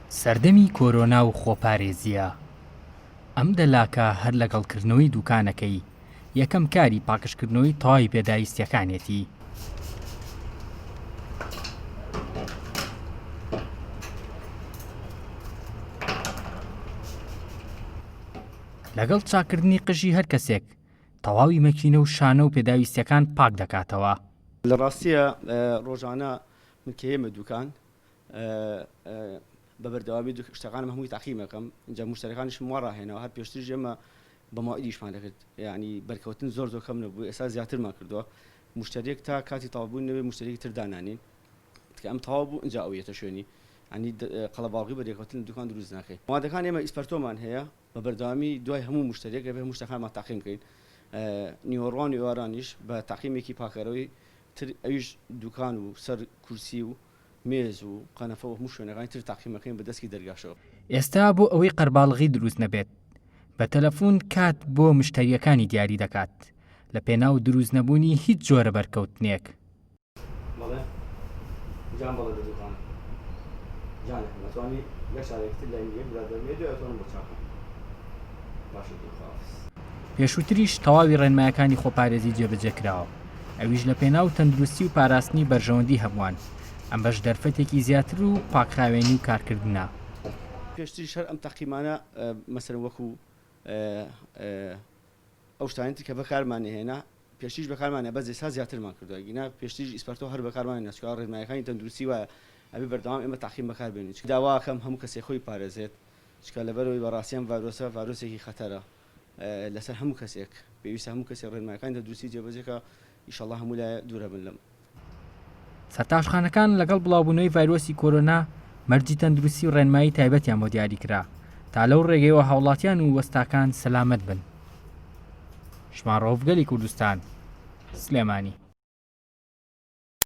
سەردەمی کۆرۆنا و خۆپارێزییە. ئەم دەلاکە هەر لەگەڵ کردنەوەی دوکانەکەی، یەکەم کاری پاکژکردنەوەی تەواوی پێداویستییەکانیەتی. لەگەڵ چاککردنی قژی هەر کەسێک، تەواوی مەکینە و شانە و پێداویستییەکان پاک دەکاتەوە. لە ڕاستییا ڕۆژانە من کە یەمە دوکان بە بەردەوامی شتەکانم هەمووی تاقیم ئەکەم ئینجا موشتەرەکانیشم وا ڕاهێناوە هەر پێشتریش ئێمە بە مەوعیدیشمان دەکرد یانی بەرکەوتن زۆر زۆر کەم نەبوو ئێستا زیاترمان کردووە موشتەریەک تا کاتی تەواو بوون نەبێ موشتەریەکی تر دانانین کە ئەم تەواو بوو ئینجا ئەو یەتە شوێنی یانی قەڵەباڵغی بەرێکەوتن لە دوکان دروست ناکەین موادەکان ئێمە ئیسپەرتۆمان هەیە بە بەردەوامی دوای هەموو موشتەریەک ئەبێ هەموو شتەکانمان تاقیم بکەین نیوەڕوان و ئێوارانیش بە تاقیمێکی پاکەرەوەی تر ئەویش دوکان و سەر کورسی و مێز و قەنەفە و هەموو شوێنەکانی تر تاقیم ئەکەین بە دەسکی دەرگاشەوە. ئێستا بۆ ئەوەی قەرباڵغی دروست نەبێت بە تەلەفون کات بۆ مشتەرییەکانی دیاری دەکات لە پێناو دروست نەبوونی هیچ جۆرە بەرکەوتنێک. بەڵێ جان بەڵێ لە دوکانم جانەکەم ئەتوانی یەک چارێکی تر لای یەک برادەرم هەیە دوای ئەتوانم بۆ چاکەم باشە گیان خواحافز. پێشووتریش تەواوی ڕێنمایەکانی خۆپارێزی جێبەجێ کراوە، ئەویش لە پێناو تەندروستی و پاراستنی بەرژەوەندی هەمووان، ئەمەش دەرفەتێکی زیاتر و پاکخاوێنی و کارکردنە. پێشتریش هەر ئەم تەقیمانە مەسەلەن وەکو ئەو شتانەی تر کە بەکارمان ئەهێنا پێشتریش بەکارمان هێنا بەس ئێستا زیاترمان کردووە ئەگینا پێشتریش ئیسپەرتۆ هەر بەکارمان هێنا چونکە ڕێنمایەکانی تەندروستی وایە ئەبێ بەردەوام ئێمە تەعقیم بەکار بێنین چونکە داواکەم هەموو کەسێک خۆی بپارێزێت چونکە لەبەرئەوەی بەڕاستی ئەم ڤایرۆسە ڤایرۆسێکی خەتەرە لەسەر هەموو کەسێک پێویستە هەموو کەسێک ڕێنمایەکانی تەندروستی جێبەجێ کا ئیشەڵا هەموو لایە دوورەبن لەم سەرتاشخانەکان لەگەڵ بڵاوبوونەوەی ڤایرۆسی کۆرۆنا مەرجی تەندروستی و ڕێنمایی تایبەتیان بۆ دیاریکرا تا لەو ڕێگەیەوە هاوڵاتیان و وەستاکان سەلامەت بن. شوان ڕەوف گەلی کوردستان، سلێمانی.